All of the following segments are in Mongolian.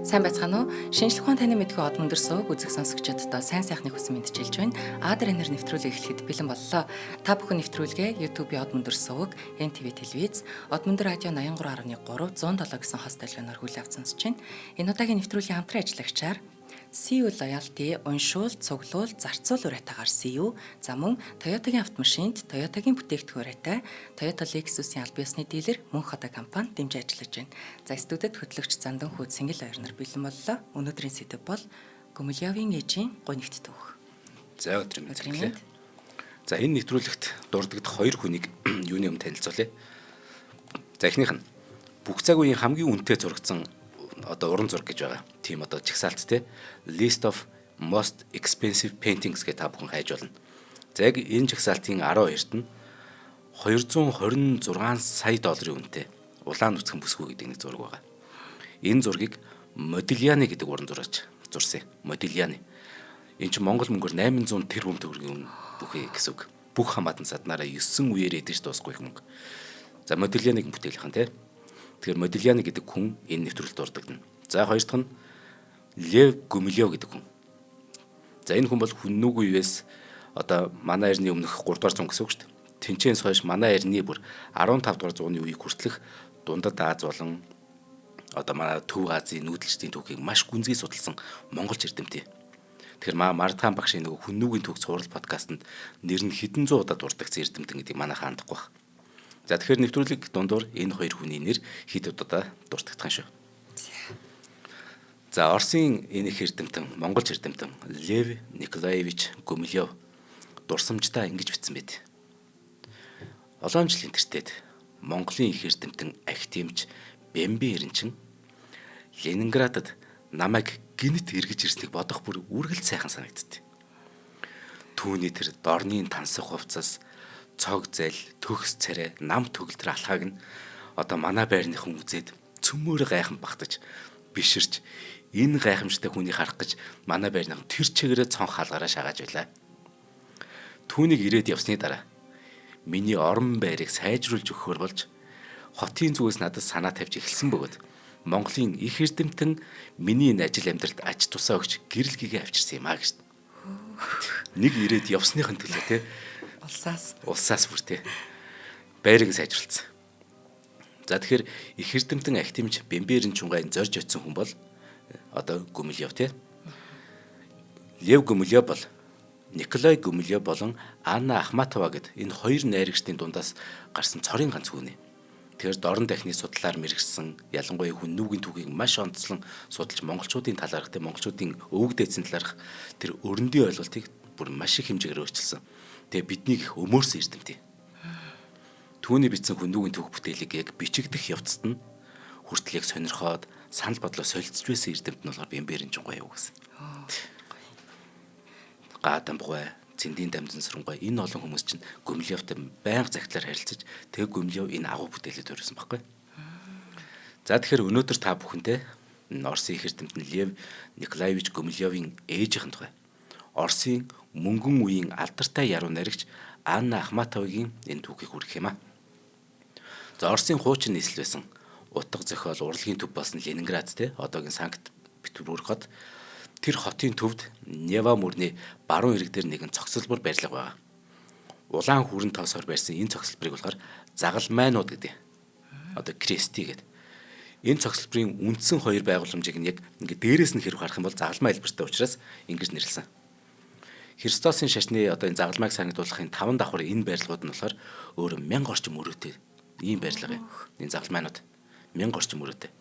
Сайн байцгаана уу? Шинжлэх ухаан таны мэдгүй од мөндөр сууг үзэх сонсогчдод сайн сайхны хүсэн мэдчилж байна. Адар энер нэвтрүүлэг эхлэхэд бэлэн боллоо. Та бүхэн нэвтрүүлгээ YouTube-ийн од мөндөр сууг, NTV телевиз, од мөндөр радио 83.3 107 гэсэн хост долгионоор хүлээн авч сонсож байна. Энэ удаагийн нэвтрүүлгийн хамтран ажиллагчаар CU Loyalty уншуул, цуглуул, зарцуул уриатаагаар CU, за мөн Toyota-гийн автомашинд Toyota-гийн бүтээгдэхүүн уриатай Toyota Lexus-ийн аль биесны дилер Мөнх хотой компани дэмжиж ажиллаж байна. За студид хөтлөгч Зандан Хүүд Сэнгэл хоёр нар бэлэн боллоо. Өнөөдрийн сэдэв бол Гүмэлявын ээжийн гунигт түүх. За, өдрийн мэнд Өдрийн хүргэлээ. мэнд. За, энэ нэвтрүүлэгт дурддагдах хоёр хүнийг юуны өмнө танилцуулъя. За, эхнийх нь бүх цаг үеийн хамгийн үнэтэй зурагдсан одоо уран зураг гэж байгаа. Тийм одоо жагсаалт те, List of most expensive paintings гэж та бүхэн хайж болно. За, яг энэ жагсаалтын 12-т нь 226 сая долларын үнэтэй улаан нүцгэн бүсгүй гэдэг нэг зураг байгаа. Энэ зургийг Модильяни гэдэг уран зураач зурсан. Модильяни. Энэ чинь Монгол мөнгөөр 800 тэрбум төгрөгийн үнэ бүхий гэсэн үг. Бүх хамаатан саднараа 9 үеэр эдэж дуусахгүй их мөнгө. За, Модильяниг бүтээлийнхэн тий. Тэгэхээр Модильяни гэдэг хүн энэ нэвтрүүлэлт дурддагна. За, хоёр дахь нь Лев Гумилев гэдэг хүн. За, энэ хүн бол хүннүг үеэс одоо манай эртний өмнөх 3 дугаар зуун гэсэн үг шүү дээ. Тэнцэнс хойш манай эртний бүр 15 дугаар зууны үеийг хүртэлх Дундад Аз болон одоо манай Төв Азийн нүүдэлчдийн түүхийг маш гүнзгий судалсан монголч эрдэмтэн. Тэгэхээр Мардхан багшийн нөгөө хүннүгийн түүх цуврал подкастт нэр нь хэдэн зуун удаа дурддагсан эрдэмтэн гэдгийг манайхан хандахгүй баг. За, тэгэхээр нэвтрүүлэг дундуур энэ хоёр хүний нэр хэд удаа дурддагдах юм шүү. За, Оросын энэ их эрдэмтэн, монголч эрдэмтэн Лев Николаевич Гумилев дурсамждаа ингэж бичсэн байт. Олон жилийн тэртет Монголын их эрдэмтэн академич Бямби Эренчин Ленинградад намайг гэнэт эргэж ирснийг бодох бүр үргэлж сайхан санагддээ. Түүний тэр дорны тансаг хувцас, цог зал, төгс царай, нам төгөлдөр алхааг нь одоо манай байрныхан үзээд цөмөөр гайхан багтаж биширч, энэ гайхамшигтай хүнийг харах гэж манай байрныхан тэр чигээрээ цонх хаалгараа шагааж байлаа. Түүнийг ирээд явсны дараа миний орон байрыг сайжруулж өгөхөөр болж хотын зүгээс надад санаа тавьж эхэлсэн бөгөөд Монголын их эрдэмтэн миний энэ ажил амьдралд ач тусаа өгч гэрэл гэгээ авчирсан юм а гэж. Нэг ирээд явсныхын төлөө те. Улсаас. Улсаас бүр те байрыг сайжруулсан. За, тэгэхээр их эрдэмтэн академич Бэмбэрэн Чунгайн зорж очисон хүн бол одоо Гүмэлёв те. Лев Гүмэлёв бол Николай Гүмэлёв болон Анна Ахматова гэд энэ хоёр найрагчдын дундаас гарсан цорын ганц хүн. Тэгэхээр дорн дахны судлаар мэрэгсэн, ялангуяа хүн нүгийн түүхийг маш онцлон судалж, монголчуудын талаарх те, монголчуудын өвөг дээдсийн талаарх тэр өрөндийн ойлголтыг бүр маш их хэмжээгээр өөрчилсөн. Тэгээ биднийг их өмөөрсөн эрдэмтэн. Түүний бичсэн хүн нүгийн түүх бүтээлийг яг бичигдэх явцад нь хүртэл яг сонирхоод санал бодлоо солилцож байсан эрдэмтэн нь болохоор Бямбэрэн Чунгай юу гэсэн. Гадамбгай, Цэндийн дамжин сурангаа энэ олон хүмүүс чинь Гүмлевтэй байнга захидлаар харилцаж, тэг Гүмлев энэ агуу бүтээлээ төрүүлсэн байхгүй. За, тэгэхээр өнөөдөр та бүхэнтэй Оросын их эрдэмтэн Лев Николаевич Гүмлевийн ээжийнхэн тухай, Оросын мөнгөн үеийн алдартай яруу найрагч Анна Ахматовагийн энэ түүхийг хүргэх юм а. За, Оросын хуучин нийслэл байсан утга зохиол урлагийн төв болсон Ленинград те, одоогийн Санкт Петербург хот, тэр хотын төвд Нева мөрний баруун эрэг дээр нэгэн цогцлбор барилга байгаа. Улаан хүрэн тоосоор барьсан энэ цогцлборыг болохоор загалмайнууд гэдэг. Одоо Крести гэдэг. Энэ цогцлборын үндсэн хоёр байгууламжийг нь яг ингээд дээрээс нь хэрэг харах юм бол загалмай хэлбэртэй учраас ингэж нэрлсэн. Христосын шашны одоо энэ загалмайг санагдуулахын таван давхар энэ барилгууд нь болохоор өөр 1000 орчим өрөөтэй ийм барилга юм. Энэ загалмайнууд 1000 орчим өрөөтэй.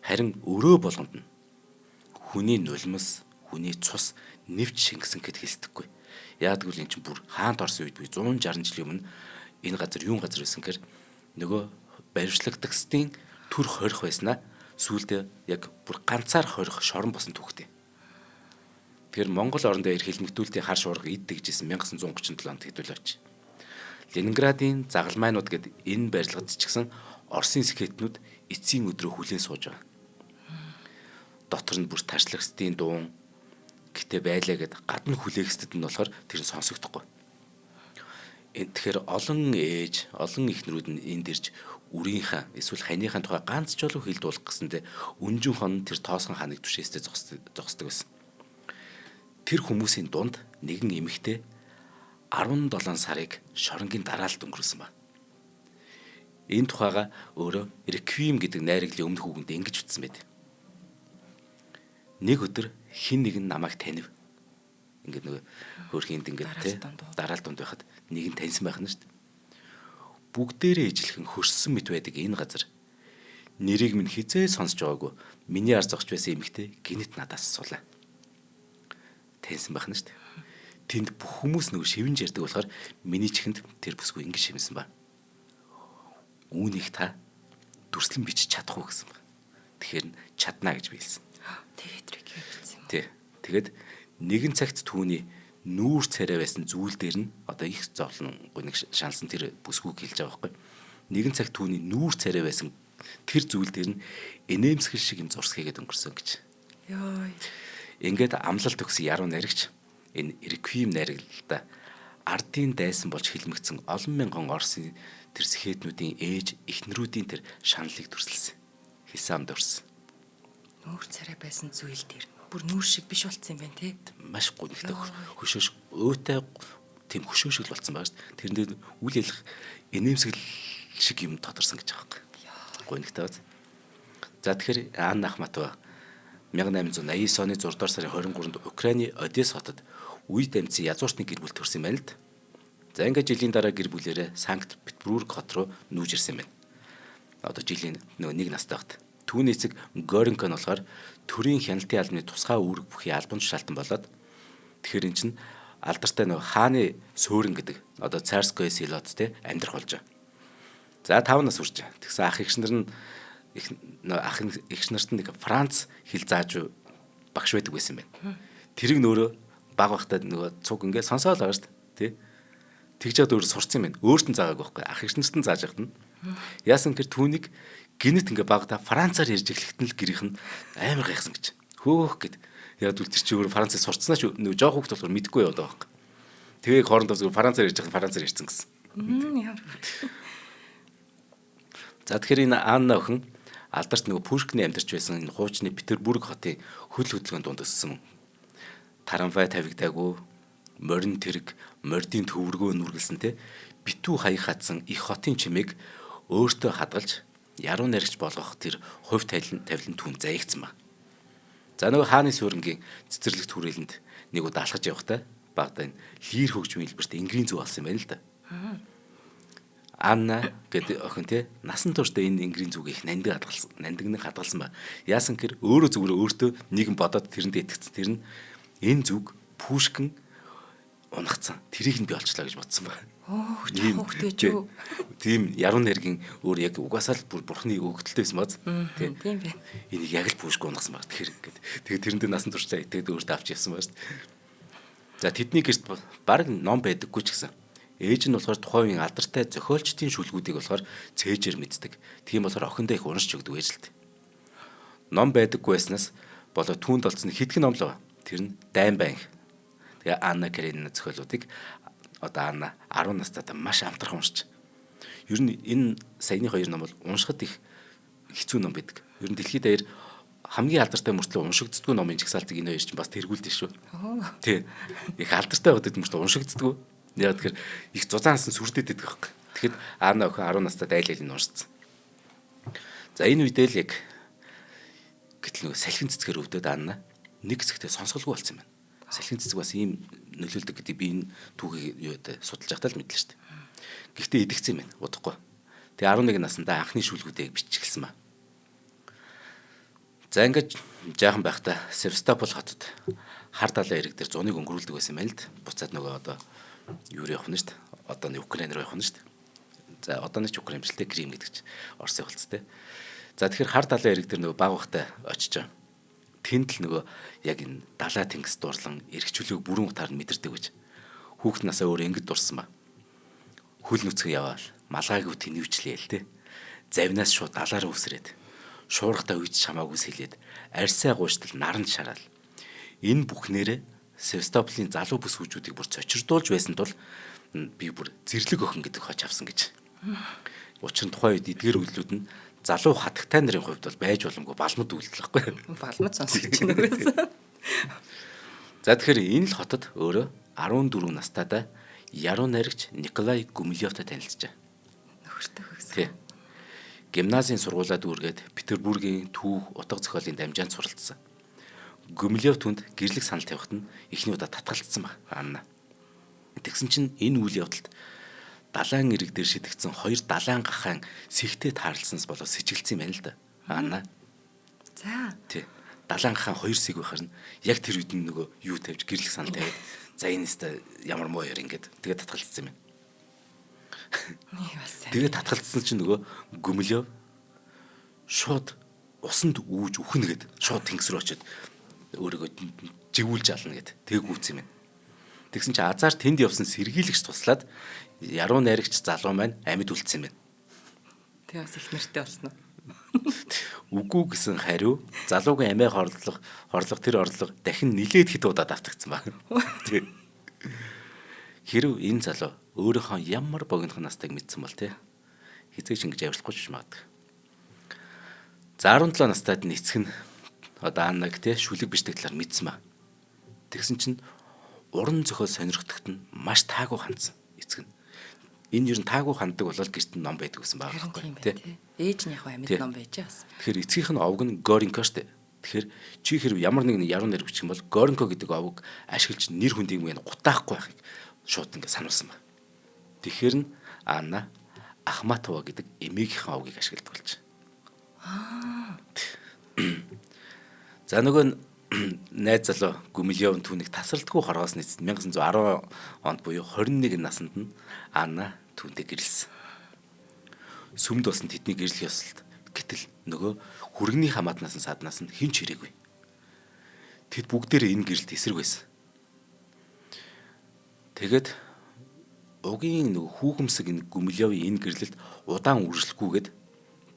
Харин өрөө болгонд нь хүний нулимс, хүний цус нэвч шингэсэн гэд хэлсдэггүй. Яг гэвэл эн чинь бүр хаант орсон үед буюу 160 жилийн өмнө энэ газар юун газар байсан гэхээр нөгөө баривчлагдагсдын төр хорих байснаа сүүлдээ яг бүр ганцаар хорих шорон босон түүхтэй. Тэгэхээр Монгол орондоо ирэх хэлмэгдүүлтийн хар шуурга ид дэгжсэн 1937 онд хэдүүл очив. Ленинградын загалмайнууд гэд энэ барилгад ч гэсэн Оросын скетнүүд эцсийн өдрөө хүлээн сууж байгаа. Дотор нь бүр таршлагсдын дуун гэтээ байлаа гэд гадна хүлээгсдэд нь болохоор тэр нь сонсогдохгүй. Тэгэхээр олон ээж, олон эхнэрүүд нь энд ирж Үрийнхаа эсвэл ханыхаа тухай ганц чулуу хил дуулах гэсэндээ өнжин хон тэр тоосгон ханыг түшээстэй зогсдог байсан. Тэр хүмүүсийн дунд нэгэн эмэгтэй 17 сарыг шоронгийн дараалалд өнгөрөөсөн ба. Энэ тухайга өөрөө Реквием гэдэг найраглалын өмнөх үгэнд ингэж утсан байд. Нэг өдөр хин нэгэн намайг танив. Ингээд нөгөө хөөрхинд ингээд те дараал дунд байхад нэг нь таньсан байх нь шүү дээ. Бүгдээрээ ижилхэн хөрссөн мэт байдаг энэ газар. Нэрийг минь хизээ сонсож байгаагүй. Миний ар зогч байсан эмэгтэй гинэт надаас асуулаа. Таньсан байх нь шүү дээ. Тэнд бүх хүмүүс нөгөө шивэнж ярьдаг болохоор миний чихэнд тэр бүсгүй ингэж шивнэсэн ба. Үүнийг та дүрслэн бичиж чадах уу гэсэн ба. Тэгэхээр нь чаднаа гэж би хэлсэн. Тэгээд реквием бичсэн юм. Тий. Тэгээд нэгэн цагт түүний нүүр царай байсан зүйл дээр нь одоо их зовлон гуниг шаналсан тэр бүсгүйг хэлж байгаа байхгүй. Нэгэн цагт түүний нүүр царай байсан тэр зүйл дээр нь энэмсгэл шиг юм зурс хийгээд өнгөрсөн гэж. Йой. Ингээд амлалт өгсөн яруу найрагч энэ реквием найраглалда ардын дайсан болж хилмигдсэн олон мянган Оросын тэр сэхэтнүүдийн ээж эхнэрүүдийн тэр шаналлыг дүрсэлсэн. Хэлсэн амд өрсөн. Нүүр царай байсан зүйл дээр бүр нүүр шиг биш болцсон юм байна те. Маш гунигтай хөшөөш өөтэй тийм хөшөө шиг л болцсон байгаа шүү дээ. Тэрэн дээр үл ялах инээмсэгэл шиг юм тодорсон гэж байгаа байхгүй. Гунигтай биз. За тэгэхээр Анна Ахматова 1889 оны 6 дугаар сарын 23-нд Украины Одесс хотод үе дамжсан язууртны гэр бүл төрсэн юм байна л да. За ингээд жилийн дараа гэр бүлээрээ Санкт Петербург хот руу нүүж ирсэн юм байна. Одоо жилийн нөгөө нэг настай байхад. Түүний эцэг Горенко нь болохоор төрийн хяналтын албаны тусгай үүрэг бүхий албан тушаалтан болоод тэгэхээр эн чинь алдартай нөгөө хааны суурин гэдэг одоо Царское селод те амьдрах болж байгаа. За 5 нас хүрч. Тэгсэн ах эгч нар нь ах эгч нарт нэг Франц хэл зааж багш байдаг байсан юм байна. Тэрийг нөөрөө баг байхдаа нөгөө цуг ингээд сонсоол байгаа шүү дээ. Тэ. Тэгж яад өөр сурцсан юм байна. Өөрт нь заагаагүй байхгүй. Ах эгч нарт нь зааж яхад нь. Яасан гэхээр түүнийг гинэт ингээ багада Францаар ярьж эхлэхэд нь л гэрийнх нь амар гайхсан гэж. Хөөх гэд. Яг үл тэр чи өөр Францыг сурцснаа ч нөгөө жоох хүүхд болохоор мэдэхгүй яваад байгаа байхгүй. Тэгээ хоорондоо зүгээр Францаар ярьж байхад Францаар ярьсан гэсэн. Ямар. За тэгэхээр энэ Анна охин алдарт нөгөө Пушкины амьдарч байсан энэ хуучны Петербург хотын хөл хөдөлгөөнд дунд өссөн. Тарамвай тавигдаагүй, морин тэрэг, мордын төвөргөө нүргэлсэн те битүү хаяг хатсан их хотын чимээг өөртөө хадгалж яруу найрагч болгох тэр хувь тавилан түн заягдсан ба. За нөгөө хааны суурингийн цэцэрлэг түрээлэнд нэг удаа алхаж явахдаа багада энэ лир хөгжмийн хэлбэрт энгэрийн зүг олсон юм байна л да. Анна гэдэг охин те насан туршдаа энэ энгэрийн зүгийг их нандин хадгалсан, нандинг хадгалсан ба. Яасан гэхээр өөрөө зүгээр өөртөө нэгэн бодоод тэрэндээ итгэцэн. Тэр нь энэ зүг Пушкин унахцсан. Тэрийг нь би олчлоо гэж бодсон ба. Өөх жоох хөвгтэй ч үү. Тийм яруу найргийн өөр яг угаасаа л бүр бурхны өгөлттэй байсан бааз. Тийм байна. Энийг яг л Пушкин унахсан баг. Тэгэхээр ингээд тэгээ тэрэндээ насан туршдаа итгээд өөртөө авч явсан ба шүү дээ. За тэдний гэрт баг ном байдаггүй ч гэсэн ээж нь болохоор тухайн үеийн алдартай зохиолчдын шүлгүүдийг болохоор цээжээр мэддэг. Тийм болохоор охиндоо их уншиж өгдөг байж л дээ. Ном байдаггүй байснаас болоо түүнд олцсон хэдхэн ном л байгаа. Тэр нь Дайн баян. Тэгээ Анна Каренина зохиолуудыг одоо Анна 10 настайдаа маш амтрах уншиж. Ер нь энэ саяны хоёр ном бол уншихад их хэцүү ном байдаг. Ер нь дэлхийд даяар хамгийн алдартай мөртлөө уншигддаггүй номын жагсаалтыг энэ хоёр чинь бас тэргүүлдэг шүү. Тий. Их алдартай байдаг мөртлөө уншигддаггүй. Яг тэгэхээр их зузаансан сүрдээд байдаг байхгүй. Тэгэхэд Анна охин 10 настай дайлалыг уншицсан. За энэ үедээ л яг гэтэл нөгөө салхин цэцгээр өвдөд Анна нэг хэсэгтээ сонсголгүй болсон юм байна. Салхин цэцэг бас ийм нөлөөлдөг гэдгийг би энэ түүхийг юу гэдэг судалж байхдаа л мэдлээ шүү дээ. Гэхдээ идэгцэн юм байна. Удахгүй. Тэгээ 11 наснда анхны шүлгүүдийг бичиж эхэлсэн ба. За ингээд жаахан байхдаа Севастополь хотод хар далайн эрэг дээр зуныг өнгөрүүлдэг байсан юм байна л д. Буцаад нөгөө одоо юу руу явах нь шүү дээ. Одоо нэг Украин руу явах нь шүү дээ. За одоо нэг ч Украин биш л дээ, Крим гэдэг чи Оросын болц тээ. За тэгэхээр хар далайн эрэг дээр нөгөө баг бахтай очиж байгаа. Тэнд л нөгөө яг энэ далай тэнгис дурлан эрх чөлөөг бүрэн утаар нь мэдэрдэг гэж. Хүүхд насаа өөр ингэж дурсан ба. Хөл нүцгэн яваал малгайгүй тэнэвчлээл л дээ. Завнаас шууд далаа руу үсрээд шуурхтаа үйж чамаагүй сэлээд арьсаа гууштал наранд шараал. Энэ бүхнээрээ Севастополийн залуу бүс хүүжүүдийг бүр цочирдуулж байсан тул би бүр зэрлэг охин гэдэг хоч авсан гэж. Учир нь тухайн үед эдгээр үйлдэлүүд нь залуу хатагтай нарын хувьд бол байж боломгүй балмад үйлдэл байхгүй. Балмад сонсогч нүгээс. За тэгэхээр энэ л хотод өөрөө 14 настайдаа яруу найрагч Николай Гумилёвтой танилцжээ. Нөхөртэй хөгсөн. Тий. Гимназийн сургуулаа дүүргээд Петербургийн түүх утга зохиолын дамжаанд суралцсан. Гумилёв түнд гэрлэг санал тавихад нь эхний удаа татгалцсан баг Анна. Тэгсэн чинь энэ үйл явдалд далайн эрэг дээр шидэгдсэн хоёр далайн гахаан сэгтээ таарласнаас болоо сэжиглэсэн юм байна л да. Анна. За. Тий. Далайн гахаан хоёр сэг байхаар нь яг тэр үед нь нөгөө юу тавьж гэрлэг санал тавиад за энэ өстой ямар муу яар ингээд тэгээд татгалцсан юм байна. Бас. Тэгээд татгалцсан чинь нөгөө Гүмлөв шууд усанд үүж үхнэ гэд шууд тэнгис рүү очиод өөрийгөө живүүлж ална гэд тэг гүйцсэн юм байна. Тэгсэн чинь азар тэнд явсан сэргийлэгч туслаад яруу найрагч залуу маань амьд үлдсэн юм байна. Тэг бас их нэртэй болсон уу? Үгүй гэсэн хариу залуугийн амиа хорлох тэр орлого дахин нилээд хэд удаа давтагдсан баг. Тэг. Хэрв энэ залуу өөрийнхөө ямар богинохон настайг мэдсэн бол те хизээч ингэж авирахгүй ч магадгүй. За 17 настайд нь эцэг нь одоо Аннаг те шүлэг бичдэг талаар мэдсэн ба. Тэгсэн чинь уран зохиол сонирхдогт нь маш таагүй хандсан эцэг нь. Энэ ер нь таагүй ханддаг болол гэрт нь ном байдаг гэсэн байгаа байхгүй те. Ээж нь яг амьд ном байж бас. Тэгэхээр эцгийнх нь овг нь Горинко штэ. Тэгэхээр чи хэрв ямар нэгэн яруу найраг бичих юм бол Горинко гэдэг овг ашиглаж нэр хүндийг мэн гутаахгүй байхыг шууд ингэ сануулсан ба. Тэгэхээр нь Анна Ахматова гэдэг эмээгийнхэн овгийг ашигладаг болж. За нөгөө найз залуу Гүмлёв түүнийг тасралтгүй хоргоос нийцсэн 1910 онд буюу 21 наснд нь Анна түүнтэй гэрлэсэн. Сүмд болсон тэдний гэрлэх ёслолд гэтэл нөгөө хүргэний хамаатнаас нь саднаас нь хэн ч ирээгүй. Тэд бүгдээрээ энэ гэрэлд эсрэг байсан. Тэгээд угийн нөгөө хүүхэмсэг энэ Гүмлёвийн энэ гэрлэлд удаан үргэлжлэхгүйгээд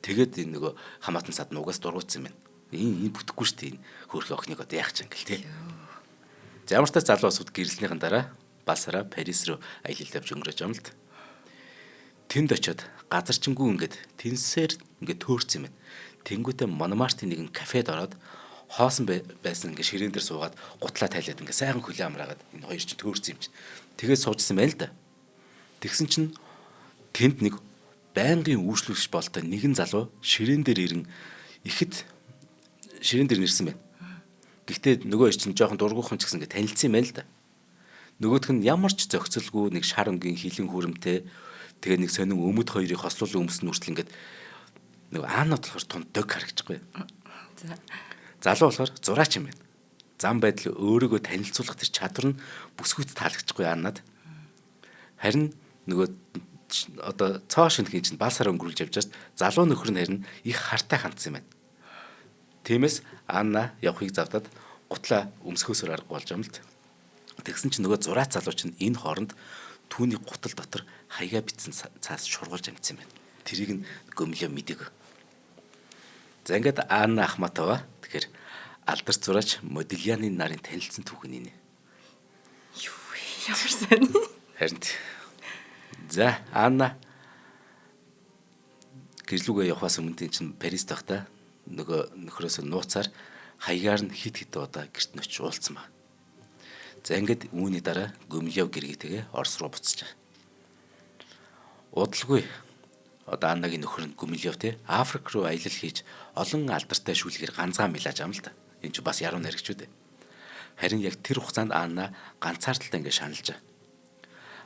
тэгээд энэ нөгөө хамаатан сад нугаас дургуутсан юм байна. Энэ бүтэхгүй шүү дээ энэ хөөрхөн охиныг одоо яах ч ингээл тий. За ямар ч тач залуу улсууд гэрлэлнийхэн дараа Басара Парис руу аялал тавьж өнгөрөөж юм л д. Тэнд очиод газарчингүү ингээд тэнсээр ингээд төөрсөн юм байна. Тэнгүүтээ Монмартын нэгэн кафед ороод хоосон байсан ингээд ширээн дээр суугаад гутлаа тайлаад ингээд сайхан хөлөө амраагаад энэ хоёр чинь төөрсөн юм чинь. Тэгээд суужсэн байна л да. Тэгсэн чинь тэнд нэг байнгын үйлчлүүлэгч болтой нэгэн залуу ширээн дээр ирэн ихэд ширээн дээр нэрсэн байна. Гэхдээ нөгөө хоёр чинь жоохон дургүйхан ч гэсэн ингээд танилцсан юм байна л да. Нөгөөх нь ямар ч зохицолгүй нэг шар өнгийн хилэн хүрэмтэй тэгээ нэг сонин өмд хоёрыг хослуулан өмсөн нүртэл ингээд нөгөө Анна болохоор тунд дог харагдчихгүй. За. Залуу болохоор зураач юм байна. Зам байдал өөрийгөө танилцуулах тэр чадвар нь бүсгүйт таалагдчихгүй Аннад. Харин нөгөө одоо цоо шинэхийн чинь балсаар өнгөрүүлж явж байгаад залуу нөхөр нь харин их хартай хандсан юм байна. Тиймээс Анна явахыг завдаад гутлаа өмсөхөөсөр аргагүй болж юм л. Тэгсэн чинь нөгөө зураач залуу чинь энэ хооронд түүний гутал дотор хаягаа битсэн цаас шургуулж амжсан юм байна. Тэрийг нь Гөмлөө мэдэг. За ингээд Анна Ахматова тэгэхээр алдарт зураач Модильяны нарын танилцсан түүх нь энэ. Юу ямар сайн. Харин за Анна гэрлүүгээ явахаас өмнө тийм чинь Парист байхдаа нөгөө нөхрөөсөө нууцаар хаягаар нь хит хит удаа гэрт нь очиж уулзсан ба. За ингээд үүний дараа Гөмлёв гэргийтэйгээ Орос руу буцаж. Удалгүй одоо Аннагийн нөхөр нь Гүмлёв те Африк руу аялал хийж олон алдартай шүлгээр ганцхан мэлаж ам л да. Энэ ч бас яруу найрагч үү дээ. Харин яг тэр хугацаанд Анна ганцаардaltaй ингээд шаналж байгаа.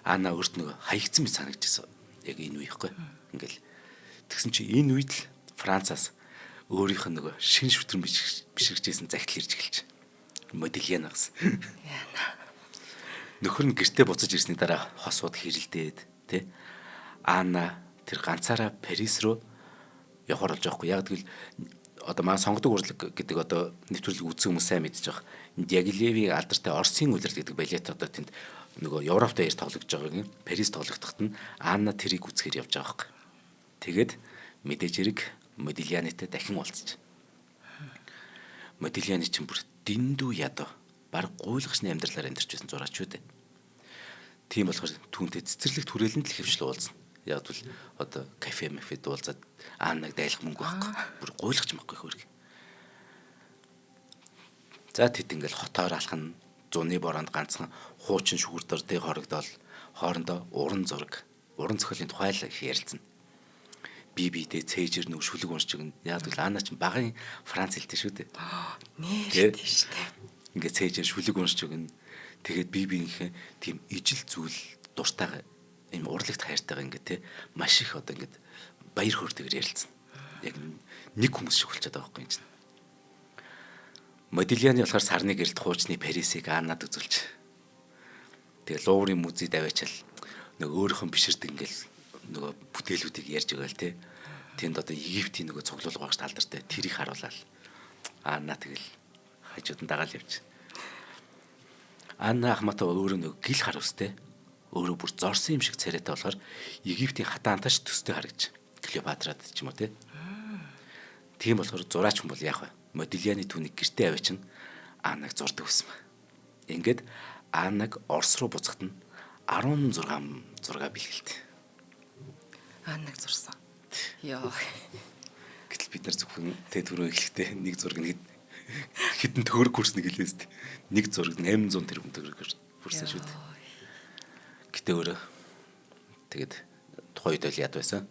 Анна өөрт нөгөө хаягдсан мэт санагдчихсан. Яг энэ үе ихгүй. Ингээл тэгсэн чи энэ үед л Францаас өөрийнх нь нөгөө шин шүтрэн бишрэгчээсэн захидал ирж эхэлж. Модельяна гэсэн. Яна. Нөхөр нь гэртээ буцаж ирсний дараа хосууд хэрэлдээд тэ Анна тэр ганцаараа Парис руу явахар болж байгаа хгүй. Яг тэгвэл одоо маань сонгодог урлаг гэдэг одоо нэвтрүүлэг үзсэн хүмүүс сайн мэдчих байгаа. Дягилевийн алдартай Оросын улирал гэдэг балет одоо тэнд нөгөө Европт даяар тоглогдож байгааг нь Парис тоглогдоход нь Анна тэрийг үзэхээр явж байгаа байхгүй. Тэгээд мэдээж хэрэг Модильянитай дахин уулзч. Модильяни чинь бүр дэндүү ядуу. Бараг гуйлгашны амьдралаар амьдарч байсан зураач үү дээ. Тийм болохоор түүнтэй цэцэрлэг түрээлэнд л хөвчлөө уулзна. Яг бол одоо кафе мафе дуулзаад Аннаг дайлах мөнгө байхгүй. Бүр гуйлгч махгүй хөрг. За тэд ингээл хотоор алхана. Зуны бороонд ганцхан хуучин шүгэр дордыг хорогдоол хоорондоо уран зураг, уран зохиолын тухай л их ярилцсан. Би бидээ цээжэр нүг шүлэг уншиж өгнө. Яг л Анна ч багын Франц хэлтэй шүү дээ. Нэр тийм шүү дээ. Ингээ цээжэр шүлэг уншиж өгнө. Тэгээд би биенийхээ тийм ижил зүйл дуртайгаа ийм урлагт хайртайгаа ингээ те маш их одоо ингээд баяр хөөртэйгээр ярилцсан. Яг нэг хүмүүс шиг болчиход байгаа байхгүй юм чинь. Модильяны болохоор сарны гэрэлт хуучны Парисыг Аннад үзүүлж. Тэгээ Луврын музейд аваачаал нөгөө өөрийнх нь биширдэг ингээл нөгөө бүтээлүүдийг ярьж өгөөл те. Тэнд одоо Египтийн нөгөө цуглуулга багш талдартай тэрийг харуулаад Анна тэгэл хажууд нь дагаал явж. Анна Ахматова өөрөө нөгөө гил хар үстэй. Өөрөө бүр зорсон юм шиг царайтай болохоор Египтийн хатаанташ төстэй харагдаж. Клеопатрад ч юм уу те. Тийм болохоор зураач хүн бол яах вэ? Модильяны түүнийг гэртээ аваачин Аннаг зурдаг байсан ба. Ингээд Аннаг Орос руу буцахад нь 16 зураг бэлгэлт. Аннаг зурсан. Йоо. Гэтэл бид нар зөвхөн тэ түрүү эхлэхдээ нэг зураг нэг хэдэн төгрөг хүрсэн гэлээс тэ. Нэг зураг 800 тэрбум төгрөг хүрсэн шүү дээ. Гэтэ өөрөө тэгэд тухайн үед л яд байсан.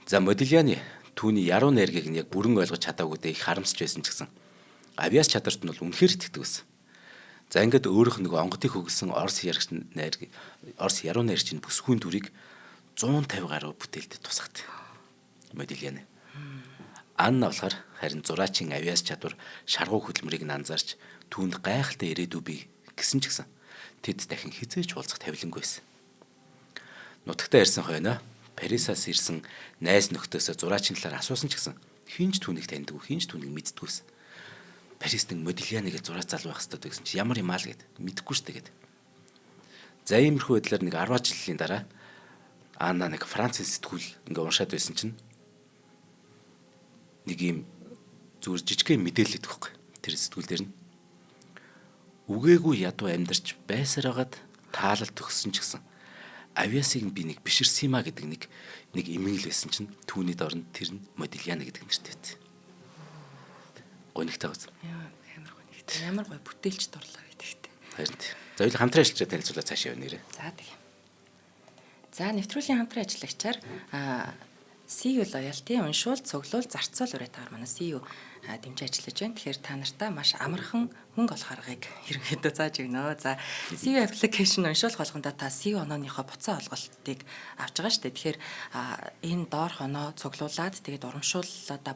За Модильяны түүний яруу найргийг нь яг бүрэн ойлгож чадаагүйдээ их харамсч байсан ч гэсэн авиас чадварт нь бол үнэхээр итгэдэг байсан. За ингээд өөрийнх нь нөгөө онгодыг хөглсөн Орос яригч найраг Орос яруу найрагчийн бүсгүйн дүрийг 150 гаруй бүтээлд тусгат. Модильяны. Анна болохоор харин зураачийн авиас чадвар шаргуу хөдөлмөрийг нь анзаарч түүнд гайхалтай ирээдүй бий гэсэн ч гэсэн тэд дахин хизээч уулзах тавилангүй байсан. Нутагтаа ирсэн хойноо Парисаас ирсэн найз нөхдөсөө зураачийн талаар асуусан ч гэсэн хэн ч түүнийг таньдаггүй, хэн ч түүнийг мэддэггүйсэн. Парист нэг Модильяны гэж зураач залуу байх хэрэгтэй гэсэн чи ямар юм аа л гэд мэдэхгүй шүү дээ гэд. За иймэрхүү байдлаар нэг 10 жилийн дараа Анна нэг Францын сэтгүүл ингээ уншаад байсан чинь нэг юм зүгээр жижигхэн мэдээлэл өгөх байхгүй. Тэр сэтгүүл дээр нь үгээгүй ядуу амьдарч байсаар хагаад таалал төгссөн ч гэсэн авиасыг би нэг биширсэн юм а гэдэг нэг нэг имэйл байсан чинь түүний дор нь тэр нь Модильяна гэдэг нэртэй байт. Гонигтай гоц. Ямар гонигтай. Ямар гоё бүтээлч дурлаа гэдэгтэй. Харин тий. За хоёул хамтран ажиллаж танилцуулаад цаашаа явна нэрээ. За тэг. За нэвтрүүлгийн хамтран ажиллагчаар CU loyalty уншуул, цуглуул, зарцуул уриатгаар манай CU дэмжиж ажиллаж байна. Тэгэхээр та нартаа маш амархан мөнгө олох аргыг ерөнхийдөө зааж өгнө. За CU application уншуулах болгондоо та CU онооныхоо буцаа олголтыг авч байгаа шүү дээ. Тэгэхээр энэ доорх оноо цуглуулад тэгээд урамшууллаадаа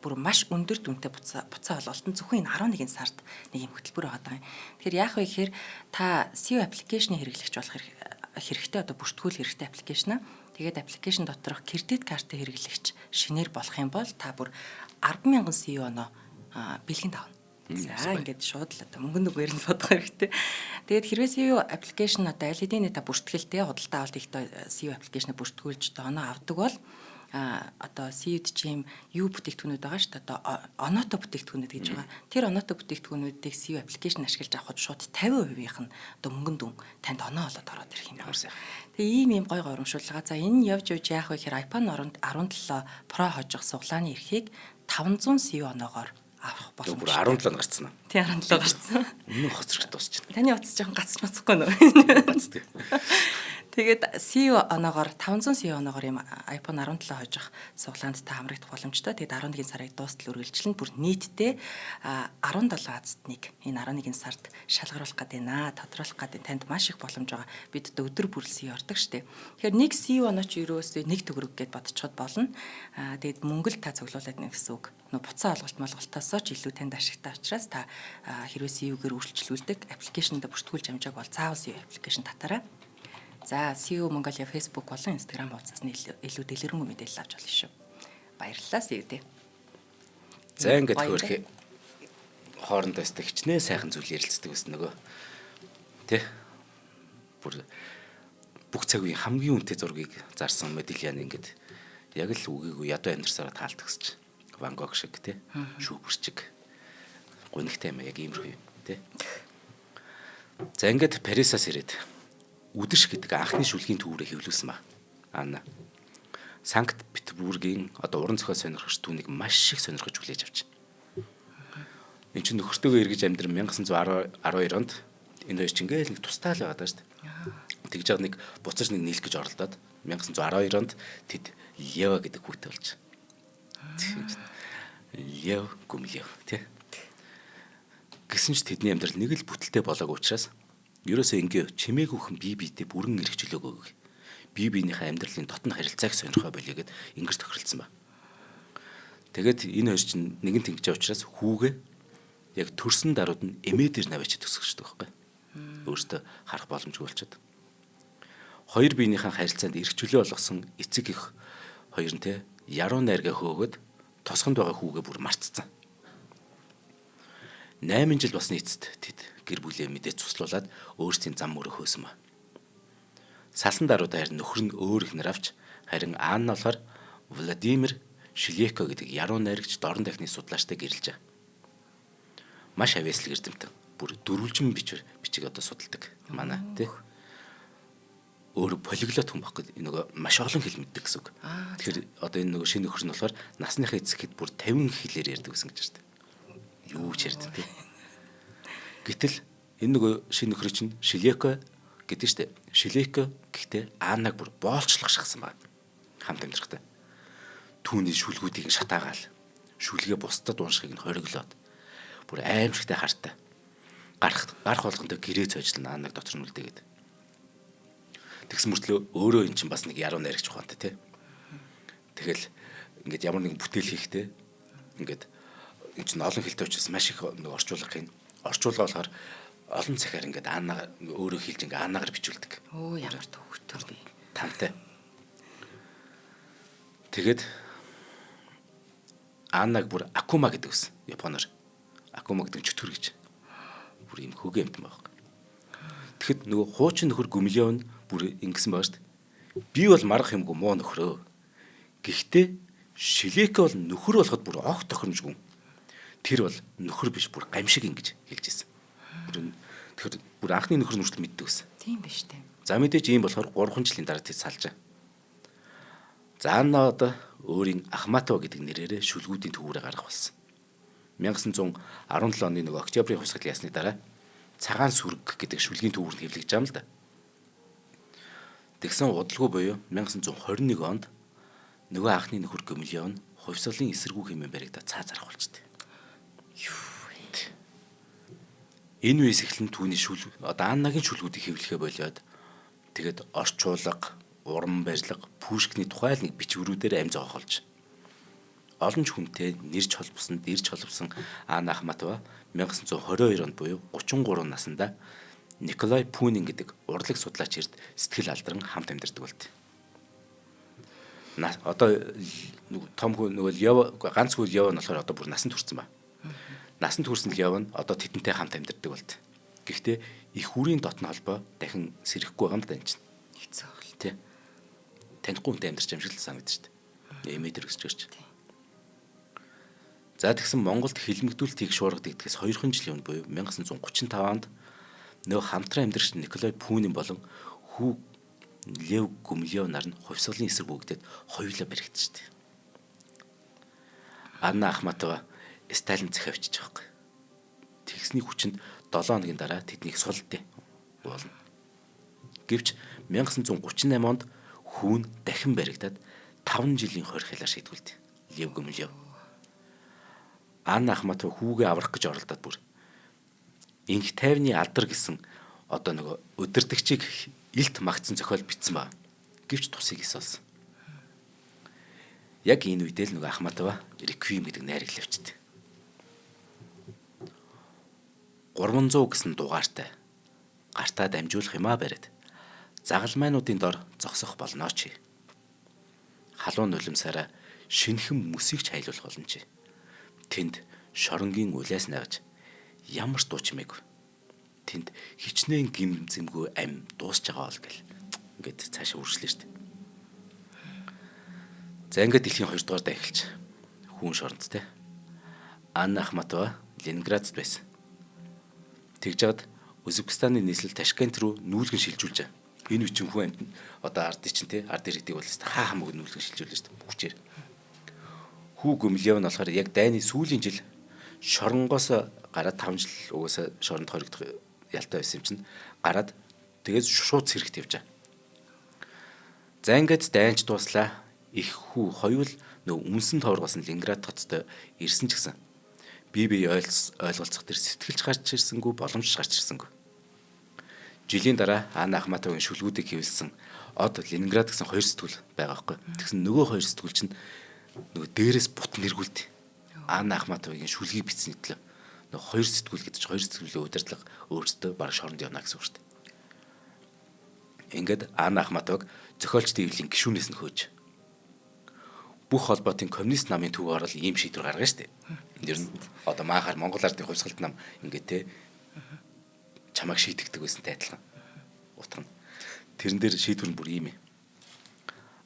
бүр маш өндөр дүнтэй буцаа олголт нь зөвхөн энэ 11 сард нэг юм хөтөлбөр байгаа юм. Тэгэхээр яах вэ гэхээр та CU application-ийг хэрэглэгч болох хэрэгтэй, одоо бүртгүүл хэрэгтэй application аа. Тэгээд application доторх кредит картыг хэрэглэгч шинээр болох юм бол та бүр 10,000 CU оноо бэлгэнд авна. За ингээд шууд л одоо мөнгө нүгээр нь бодох хэрэгтэй. Тэгээд хэрвээ CU application одоо аль хэдийн та бүртгэлтэй худалдаа авалт хийхдээ CU application-а бүртгүүлж одоо оноо авдаг бол одоо CU-д чи юм юу бүтээгдэхүүнүүд байгаа шүү дээ. Одоо оноотой бүтээгдэхүүнүүд гэж байгаа. Тэр оноотой бүтээгдэхүүнүүдийг CU application ашиглаж авахд шууд 50%-ийнх нь одоо мөнгөн дүн танд оноо болоод ороод ирэх юм байна. Тэгээ ийм ийм гой горомшуулга. За энэ явж явж яах вэ гэхээр iPhone 17 Pro хожих суглааны эрхийг 500 CU оноогоор авах боломжтой. Бүр 17 нь гарцсан уу? Тийм 17 гарцсан. Өмнө нь хоцрогт дуусчихна. Таны утас жоохон гацч мацхгүй нөө. Гацдаг. Тэгээд CU оноогоор 500 CU оноогоор юм iPhone 17 хожих суглаанд та хамрагдах боломжтой. Тэгээд 11 сарыг дуустал үргэлжлэн бүр нийтдээ 17 азтныг энэ 11 сард шалгаруулах гээд байна. Тодруулах гээд танд маш их боломж байгаа. Бид одоо өдөр бүр CU ордог штеп. Тэгэхээр нэг CU оноо ч ерөөсөө 1 төгрөг гэд бодцоход болно. Тэгээд мөнгө л та цуглуулад нэг гэсэн үг. Нөө буцаа олголт молголтоосоо ч илүү танд ашигтай учраас та хэрвээ CU-гээр үйлчлүүлдэг аппликейшнд бүртгүүлж амжааг бол заавал CU аппликейшн татаарай. За CU Mongolia Facebook болон Instagram хуудасаас нь илүү дэлгэрэнгүй мэдээлэл авч болно шүү. Баярлалаа CU-дээ. За ингээд хөөрхий хоорондоо өстө хичнээн сайхан зүйл ярилцдаг гэсэн нөгөө тэ бүр бүх цаг үеийн хамгийн үнэтэй зургийг зарсан Модильян ингээд яг л үгээгүй ядуу амьдарсараа таалтгсч Ван Гог шиг тэ шүүбэрчиг гунигтай юм яг иймэрхүү юм тэ. За ингээд Парисаас ирээд үдэш гэдэг анхны шүлгийн төврөө хэвлүүлсэн ба. Анна. Санкт Петербургийн одоо уран зохиол сонирхогч түүнийг маш их сонирхож хүлээж авч. Энд чинь нөхөртөөгөө эргэж амьдран 1912 онд энэ хоёр чинь ингээл нэг тустай л байгаа даа шүү дээ. Тэгж байгаа нэг буцаж нэг нийлэх гэж оролдоод 1912 онд тэд Лева гэдэг хүүтэй болж. Лев Гумлев тий. Гэсэн ч тэдний амьдрал нэг л бүтэлтэй болоогүй учраас ерөөсөө ингээ чимээгүйхэн бие биедээ бүрэн эрх чөлөөгөөг. Бие биенийхээ амьдралын дотн харилцааг сонирхоо болиё гэд ингэж тохиролцсон ба. Тэгээд энэ хоёр чинь нэгэн тэнгэж учраас хүүгээ яг төрсөн даруйд нь эмээ дээр наваач төсгөждөг байхгүй. Өөртөө харах боломжгүй болчиход. Хоёр биенийхээ харилцаанд эрх чөлөө олгосон эцэг их хоёр нь те яруу найргаа хөөгөөд тосгонд байгаа хүүгээ бүр мартцсан. 8 жил болсны эцэст тэд гэр бүлээ мэдээж цуслуулад өөрсдийн зам мөрөө хөөсөн ба. Салсан даруйдаа харин нөхөр нь өөр ихнэр авч харин Анна болохоор Владимир Шилеко гэдэг яруу найрагч дорн дахны судлаачтай гэрэлж. Маш авьяаслаг эрдэмтэн. Бүр дөрвөлжин бичиг одоо судалдаг. Манай тий. Өөр полиглот хүн баггүй нөгөө маш олон хэл мэддэг гэсэн үг. Тэгэхээр одоо энэ нөгөө шинэ нөхөр нь болохоор насныхаа эцэг хэд бүр 50 хэлээр ярьдаг гэсэн гэж байна шүү дээ. Юу ч ярьдаг тий. Гэтэл энэ нөгөө шинэ нөхөр чинь Шилеко гэдэг шүү дээ. Шилеко гэхдээ Аннаг бүр боолчлох шахсан байна. Хамт амьдрахтай. Түүний шүлгүүдийг шатаагаал. Шүлгээ бусдад уншихыг нь хориглоод бүр аимшигтай хартай. Гарах гарах болгонтой гэрээ цойжлон Аннаг дотор нь үлдээгээд. Тэгсэн мөртлөө өөрөө эн чинь бас нэг яруу найрагч ухаантай тий. Тэгэл ингээд ямар нэгэн бүтээл хийхдээ ингээд эн чинь олон хэлтэй учраас маш их нэг орчуулга хийн. Орчуулга болохоор олон цагаар ингээд Анна өөрөө хэлж ингээд Аннагаар бичүүлдэг. Өө ямар төвхтөр би. Тамтай. Тэгээд Аннаг бүр Акума гэдэг ус Японоор. Акума гэдэг нь чөтгөр гэж. Бүр ийм хөгийн амтан байгаа. Тэгэхэд нөгөө хуучин нөхөр Гүмлев нь бүр ингэсэн байгаа шүү дээ. Би бол маргах юмгүй муу нөхрөө. Гэхдээ Шилеко бол нөхөр болоход бүр огт тохиромжгүй. Тэр бол нөхөр биш бүр гамшиг ингэж хэлж ирсэн. Тэгэхээр бүр анхны нөхөр нь хүртэл мэддэг байсан. Тийм биш үү? За мэдээж ийм болохоор 3 жилийн дараа тэд салжаа. За Анна одоо өөрийн Ахматова гэдэг нэрээрээ шүлгүүдийн төвүүрээ гаргах болсон. 1917 оны нөгөө октябрийн хувьсгал ясны дараа цагаан сүрэг гэдэг шүлгийн төвүүр нь хэвлэгдэж байгаа юм л да. Тэгсэн удалгүй буюу 1921 онд нөгөө анхны нөхөр Гүмлев нь хувьсгалын эсэргүү хэмээн баригдаад цаа зарах болчихдээ. Энэ үеэс эхлэн түүний шүл одоо Аннагийн шүлгүүдийг хэвлэхээ болиод тэгээд орчуулга, уран барилга, Пушкины тухай л нэг бичвэрүүдээр амь зоохолж олон ч хүнтэй нэрч холбосон, дэрч холбосон Анна Ахматова 1922 онд буюу 33 наснда Николай Пунин гэдэг урлаг судлаач эрд сэтгэл алдран хамт амьдардаг болт. Одоо том хүү нөгөө Лео ганц хүү Лео нь болохоор одоо бүр насанд хүрсэн ба. Насанд хүрсэн Лео нь одоо тэдэнтэй хамт амьдардаг болт. Гэхдээ их хүрийн дотны холбоо дахин сэрэхгүй байгаа юм да энэ чинь. Хэцүү бол. Тий. Танихгүй хүнтэй амьдарч юм шиг л санагдаж шүү дээ. Эмээ дээр өсөж гарч. За тэгсэн Монголд хилмигдүүлэлтийг шуургадаг гэдгээс 2 жилийн өмнө буюу 1935 онд нөө хамтран амьдрагч Николай Пунин болон хүү Лев Гүмлев нар нь хувьсгалын эсрэг өгдөд хоёулаа баригдчихжээ. Анна Ахматова Сталин захиа бичиж байгаа байхгүй. Тэгсний хүчинд 7 хоногийн дараа тэднийг сулдээ уулна. Гэвч 1938 онд хүүн дахин баригдаад 5 жилийн хорих хялаар шийдгүүлд. Лев Гүмлев. Анна Ахматова хүүгээ аврах гэж оролдоод бүр инх тайвны алдар гэсэн одоо нөгөө өдөрдөгчийг илт магтсан зохиол бичсэн ба. Гэвч тусыг эс олсон. Яг энэ үедээ л нөгөө Ахматова Реквием гэдэг найраг авчихдээ. 300 гэсэн дугаартай гартаа дамжуулах юмаа бариад загалмайнуудын дор зогсох болноо чи. Халуун нулимсаараа шинэхэн мөсийг ч хайлуулах болно чи. Тэнд шоронгийн улиас нагаж ямар ч дуу чимээгүй. Тэнд хичнээн гим зэмгүй ам дуусч байгаа бол гэл ингээд цаашаа үргэлжлэв шүү дээ. За ингээд дэлхийн 2 дугаар дай эхэлж хүүн шоронд те. Анна Ахматова Ленинградд байсан. Тэгж жаад Өзбекистаны нийслэл Ташкент руу нүүлгэн шилжүүлжээ. Энэ үе чинь хүн амьд одоо ардын чинь те ард иргэдийг бол хаа хамаагүй нүлгэн шилжүүлнэ шүү дээ хүчээр. Хүү Гүмлев нь болохоор яг дайны сүүлийн жил шоронгоос гараад 5 жил угаасаа шоронд хоригдох ялтай байсан юм чинь гараад тэгээд шууд цэрэгт явж байгаа. За ингээд дайнч дууслаа. Их хүү хоёул нөө үнсэн товргоос нь Ленинград хоттой ирсэн ч гэсэн бие бие ойлголцох тэр сэтгэлж гарч ирсэнгүй, боломж гарч ирсэнгүй. Жилийн дараа Анна Ахматовын шүлгүүдийг хэвлсэн од Ленинград гэсэн хоёр сэтгүүл байгаа байхгүй. Тэгсэн нөгөө хоёр сэтгүүл чинь нөгөө дээрээс бут нэргүүлд. Анна Ахматовын шүлгийг бичсэн төлөө. Нөгөө хоёр сэтгүүл гэдэг чинь хоёр сэтгүүлийн удирдлага өөрсдөө бараг шоронд явна гэсэн үг шүү дээ. Ингээд Анна Ахматовыг зохиолчдын ивлийн гишүүнээс нь хөөж бүх холбоотын коммунист намын төв орол ийм шийдвэр гаргана шүү дээ. Ер нь одоо маахаар Монгол ардын хувьсгалт нам ингээд те чамайг шийтгэдэг байсан тайлхан. Утга нь. Тэрэн дээр шийдвэр нь бүр ийм юм.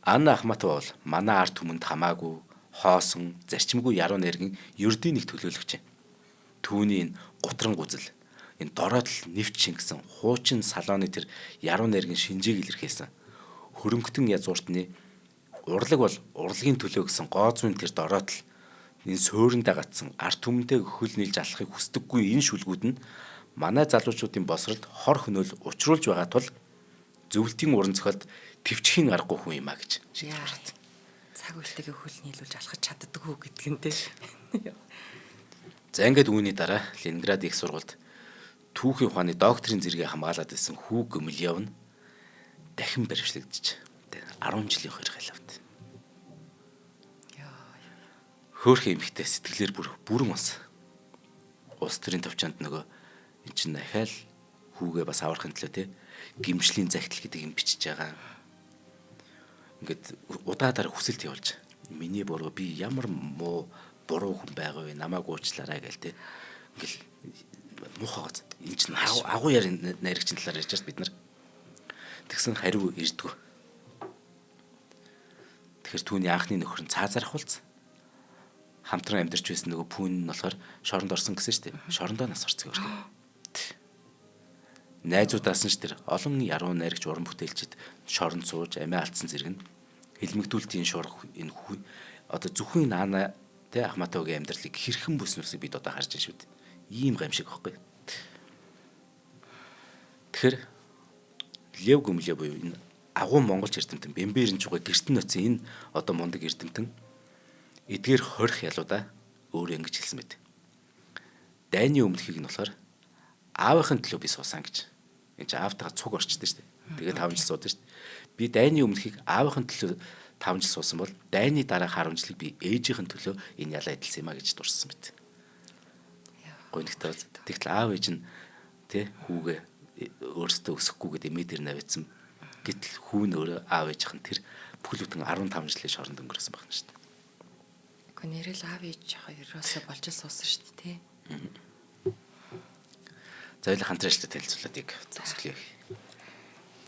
Анна Ахматова бол манай ард түмэнд хамаагүй хоосон зарчимгүй яруу найргийн ердийн нэг төлөөлөгч. Түүний энэ гутран гүзэл энэ дороотл нэвч шингэсэн хуучин салооны тэр яруу найргийн шинжийг илэрхийлсэн. Хөрөнгөтөн язгууртны урлаг бол урлагийн төлөө гэсэн гоо зүйн тэр дороотл энэ суурьндаа гацсан ард түмэнтэй хөл нийлж алхахыг хүсдэггүй энэ шүлгүүд нь манай залуучуудын босролд хор хөнөөл учруулж байгаа тул зөвлөлтийн уран зохиолд төвчхийн аргагүй хүн юм а гэж шийдвэр гаргасан. Цаг үетэйгээ хөл нийлүүлж алхаж чаддаггүй гэдг нь те. За ингээд үүний дараа Ленинград их сургуульд түүхийн ухааны докторийн зэрэгээ хамгаалаад байсан Хүү Гүмлев нь дахин баривчлагдчих. 10 жилийн хорих ялавт. Хөөхөн эмхтэй сэтгэлээр бүр бүрэн ус. Улс төрийн төвчөнд нөгөө эн чинь дахиад хүүгээ бас аврахын төлөө те гимшлийн захидал гэдэг юм бичиж байгаа. Ингээд удаадаар хүсэлт явуулж миний буруу би ямар муу буруу хүн байгаа вэ намайг уучлаарай гээл те. Ингээл муухай гоц. Эн чинь агуу яар найрагчийн талаар ярьж байна бид нар. Тэгсэн хариу ирдгүү. Тэгэхээр түүний анхны нөхөр нь цаазаар ахуулсан. Хамтран амьдарч байсан нөгөө пүүн нь болохоор шоронд орсон гэсэн шүү дээ. Шорондоо нас орсон гэх. Найзуудаас нь ч тэр олон яруу найрагч уран бүтээлчид шоронд сууж амиа алдсан зэрэг нь хилмигдүүлтийн шуурга энэ одоо зөвхөн Наана тэ Ахматовгийн амьдралыг хэрхэн бүснүүсийг бид одоо харж байна шүү дээ. Ийм гамшиг байхгүй. Тэгэхээр Лев Гүмлев буюу энэ агуу монголч эрдэмтэн Бэмбэрэн чугай гэрт нь очсон энэ одоо мундаг эрдэмтэн эдгээр хорих ялуудаа өөрөө ингэж хэлсэн мэт. Дайны өмнөхийг нь болохоор аавынхын төлөө би суусан гэж. Энд чинь аавтайгаа цуг орчдөг шүү дээ. Тэгээд 5 жил суудаг шүү дээ. Би дайны өмнөхийг аавынхын төлөө 5 жил суусан бол дайны дараах 10 жилийг би ээжийнхэн төлөө энэ ялаа эдэлсэн юм а гэж дурссан мэт. Гонигтай. Тэгтэл аав ээж нь тэ хүүгээ өөрсдөө өсөхгүй гэдэг эмээ дээр навьдсан. Гэтэл хүү нь өөрөө аав ээжийнх нь тэр бүхэл бүтэн 15 жилийн шоронд өнгөрөөсөн байна шүү дээ. Гэхдээ нэрэл аав ээж хоёроосоо болж л суусан шүү дээ, тэ. За хоёул хамтран ажиллаж танилцуулаад яг зогсглоо.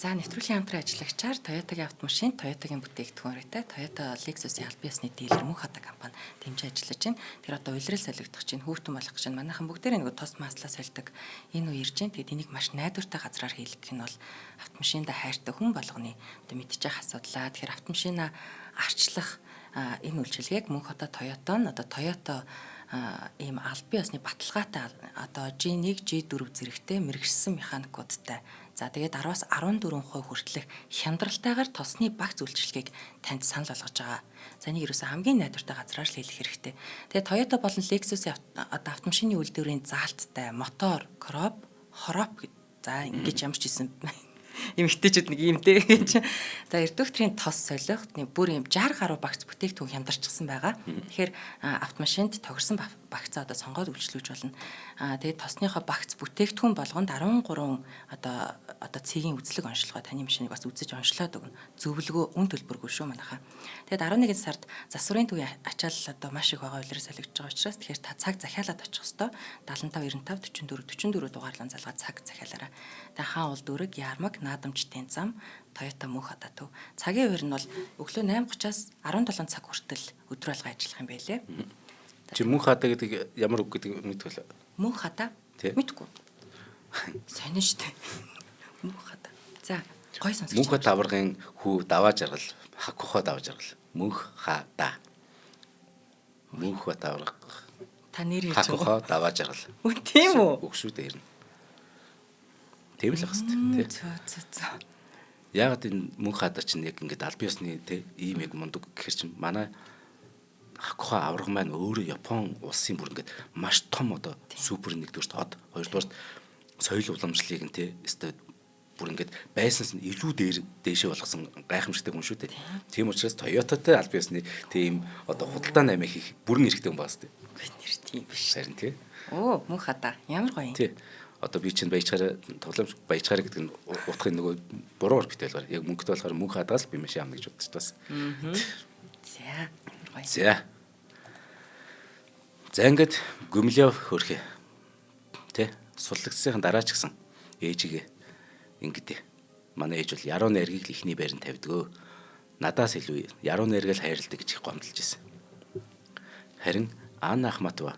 За нэвтрүүлгийн хамтран ажиллагчаар Toyota-гийн автомашин, Toyota-гийн бүтээгдэхүүн үрээтэй Toyota Lexus-ийн албан ёсны дилер мөн хата компани дэмжиж ажиллаж байна. Тэр одоо улирал солигдох чинь, хүүхдэн болох чинь манайхан бүгдээрээ нэг тос маслаа сольдог энэ үе ирж байна. Тэгээд энийг маш найдвартай газраар хийлгэх нь бол автомашиндаа хайртай хүн болгоны одоо мэдчих асуудлаа. Тэгэхээр автомашина арчлах энэ үйлчилгээг мөн хата Toyota нь одоо Toyota ийм албан ёсны баталгаатай одоо G1, G4 зэрэгтэй мэрэгшсэн механикуудтай. За тэгээд 10-аас 14% хүртэлх хяндралтайгаар тосны багц үйлчилгээг танд санал болгож байгаа. За энийг ерөөсөө хамгийн найдвартай газраар л хийх хэрэгтэй. Тэгээд Toyota болон Lexus-ийн одоо автомашины үйлдвэрийн заалттай мотор, кроп, хороп за ингэж ямар ч хэлсэн эмэгтэйчүүд нэг юм дээ гэж. За эрдүүхтрийн тос солих бүр юм 60 гаруй багц бүтээгдэхүүн хямдарчихсан байгаа. Тэгэхээр автомашинд тохирсон багцаа одоо сонгоод үйлчлүүлж болно. Тэгээд тосныхоо багц бүтээгдэхүүн болгонд 13 одоо цэгийн үзлэг онцлогоо таны машиныг бас үзэж онцлоод өгнө. Зөвлөгөө үн төлбөргүй шүү манайхаа. Тэгээд 11 сард засварын төвийн ачаал одоо маш их байгаа улирал солигдож байгаа учраас тэгэхээр та цаг захиалаад очих ёстой. 75 95 44 44 дугаарлан залгаа цаг захиалаарай. Тэгээд хаан уул дүүрэг, Ярмаг, Наадамчдын зам, Toyota мөнх хадаа төв. Цагийн хуваар нь бол өглөө 8:30-аас 17 цаг хүртэл өдөр болго ажиллах юм байлээ. Чи мөнх хадаа гэдэг ямар үг гэдэг мэдгүй лээ. Мөнх хадаа? Мэдгүй. Сонин штэ. Мөнх хадаа. За. Гой сонсогч. Мөнх бат аваргын хүү даваа жаргал, Хакухо даваа жаргал. Мөнх ха да. Мөнх бат аварга. Та нэр хэлж байгаа. Хакухо даваа жаргал. Үн тийм үү? Үг шүү дээ ер нь. Тийм л ах хэвээр тий. Зөө зөө зөө. Яагаад энэ мөнх хадаа чинь яг ингээд аль биесны тий ийм яг мундаг гэхэр чинь манай Хакухо аварга маань өөрөө Япон улсын бүр ингээд маш том одоо супер нэгдүгüрт од, хоёрдугаарт соёл уламжлалыг нь тий өстой бүр ингээд байсанс нь илүү дээр дээшээ болгосон гайхамшигтай хүн шүү дээ. Тийм учраас Toyota-тай аль биесны тийм одоо худалдаа наймаа хийх бүрэн эрхтэй хүн байгаа сте. Үгүй нэр тийм биш. Харин тий. Оо мөнх хадаа ямар гоё юм. Тий. Одоо би чинь баяжхаараа тоглоомч баяжхаараа гэдэг нь утгын нөгөө буруугаар битээлгээр яг мөнгөтэй болохоор мөнх хадаас би машин авна гэж бодож бас. За ямар гоё. За. За ингээд Гүмлев хөрхөө. Тэ суллагдсныхан дараа ч гэсэн ээжигээ ингэдэ. Манай ээж бол яруу найргийг л ихний байранд тавьдаг. Надаас илүү яруу найргийг л хайрладаг гэж их гомдолж ирсэн. Харин Анна Ахматова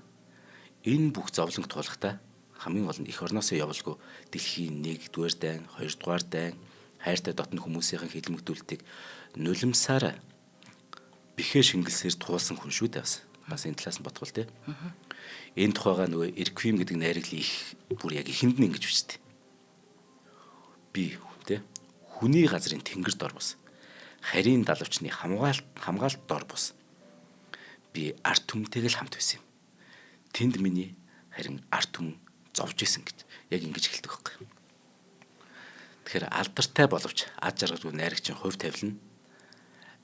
энэ бүх зовлонг туулахдаа хамгийн гол нь эх орноосоо явалгүй дэлхийн 1-р дайн, 2-р дайн хайртай дотны хүмүүсийн хилмигдүүлэлтийг нулимсаар бэхээ шингэлсээр туулсан хүн шүү дээ бас. Бас энэ талаас нь бодгол те. Энэ тухайгаа нөгөө Эрквим гэдэг найраглал их бүр яг ихэнд нь ингэж бичдэг. Би те хүний газрын тэнгэр дор бус. Харийн далавчны хамгаалт дор бус. Би ард түмэнтэйг л хамт байсан юм. Тэнд миний харин ард түмэн зовж исэн гэж яг ингэж хэлдэг байхгүй. Тэгэхээр алдартай боловч ад жаргалгүй найрагчийн хувь тавилан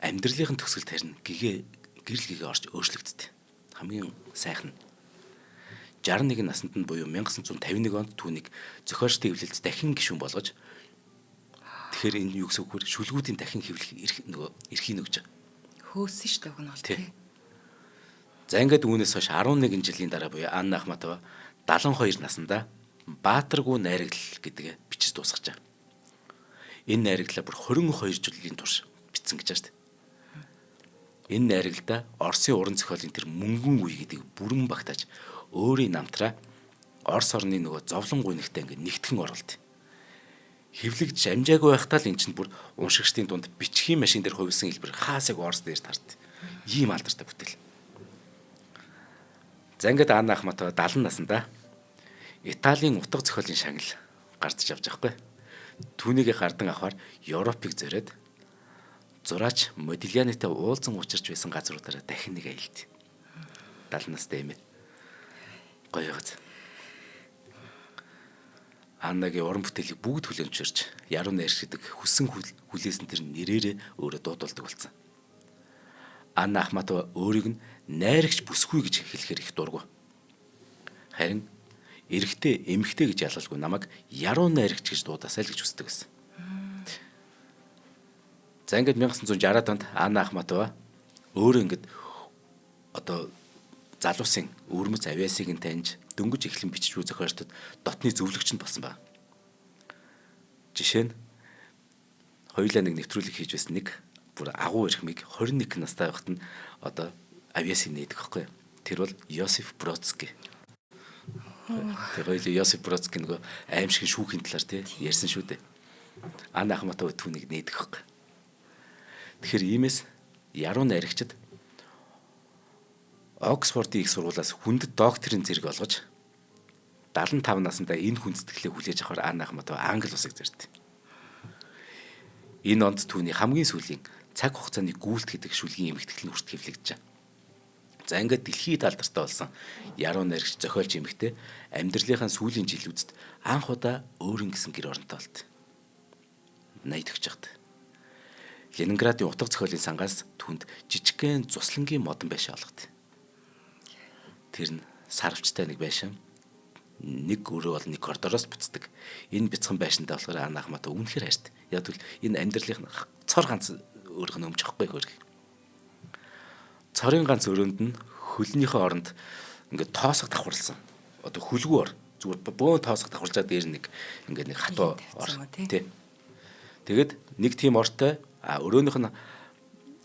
амьдралын төгсгөлд харин гэгээ гэрэл гэгээ орж өөрчлөгддөг. Хамгийн сайхан нь 61 наснд нь буюу 1951 онд түүнийг зохиолчдын хэвлэлд дахин гишүүн болгож тэгэхээр энэ юу гэсэн үг вэ? Шүлгүүдийн дахин хэвлэх эрх нөгөө эрхийг өгч байгаа. Хөөсөн шүү дээ уг нь бол тий. За ингээд үүнээс хойш 11 жилийн дараа буюу Анна Ахматова 72 наснда Баатаргуу найраглал гэдгээ бичиж дуусгаж байгаа. Энэ найраглалаа бүр 22 жилийн турш бичсэн гэж байна шүү дээ. Энэ найраглалдаа Оросын уран зохиолын тэр мөнгөн үе гэдгийг бүрэн багтааж өөрийн намтраа Орос орны нөгөө зовлон гуйнагтай ингээд нэгтгэн оруулт. Хэвлэгдэж амжаагүй байхдаа л эн чинь бүр уншигчдын дунд бичгийн машин дээр хувилсан хэлбэр хаасаг Орос дээр тард. Ийм алдартай бүтээл. За ингээд Анна Ахматова 70 наснда Италийн утга зохиолын шагнал гардаж авч байгаа хгүй. Түүнийг гардан авахар Европыг зориод зураач Модильянитай уулзан учирч байсан газруудаараа дахин нэг аялд. 70 настай юм ээ. Гоё гоц. Аннагийн уран бүтээлийг бүгд хүлээн зөвшөөрч яруу найрч гэдэг хүссэн хүлээсэн тэр нэрээрээ өөрөө дуудулдаг болсон. Анна Ахматова өөрийг нь найрагч бүсгүй гэж хэлэхээр их дургүй. Харин эрэгтэй эмэгтэй гэж ялгалгүй намайг яруу найрагч гэж дуудаасай л гэж хүсдэг байсан. За ингээд 1960-ад онд Анна Ахматова өөрөө ингээд одоо залуусын өвөрмөц авиасыг нь таньж дөнгөж эхлэн бичиж буй зохиолчдод дотны зөвлөгч нь болсон байна. Жишээ нь хоёулаа нэг нэвтрүүлэг хийж байсан нэг бүр агуу эрхмийг 21 настай байхад нь одоо авиасыг нээдэг байхгүй. Тэр бол Йосиф Бродский. Тэр хоёулаа Йосиф Бродский нөгөө аимшигын шүүхийн талаар тий ярьсан шүү дээ. Анна Ахматова түүнийг нээдэг байхгүй. Тэгэхээр иймээс яруу найрагчид Оксфордын их сургуулиас хүндэт докторийн зэрэг олгож 75 наснда энэ хүндэтгэлээ хүлээж авахар Анна Ахматова Англи улсыг зорд. Энэ онд түүний хамгийн сүүлийн цаг хугацааны гүйлт гэдэг шүлгийн эмхтгэл нь хүртэл хэвлэгдэж байгаа. За ингээд дэлхийд алдартай болсон яруу найрагч зохиолч эмэгтэй амьдралынхаа сүүлийн жилүүдэд анх удаа өөрийн гэсэн гэр оронтой болт. 80 төгч хат. Ленинградын утга зохиолын сангаас түүнд жижигхэн цуслангийн модон байшин олгот. Тэр нь сарвчтай нэг байшин. Нэг өрөө бол нэг коридороос буцдаг. Энэ бяцхан байшинтай болохоор Анна Ахматова үнэхээр хайртай. Яг тэгвэл энэ амьдралынх нь цор ганц өөрөх нь өмч авахгүй хөрг. Цорын ганц өрөөнд нь хөлнийхөө оронд ингээд тоосго давхарлсан. Одоо хөлгүү ор. Зүгээр бөөн тоосго давхарлаад дээр нэг ингээд нэг хатуу ор. Тий. Тэгээд нэг тийм ортой өрөөнийх нь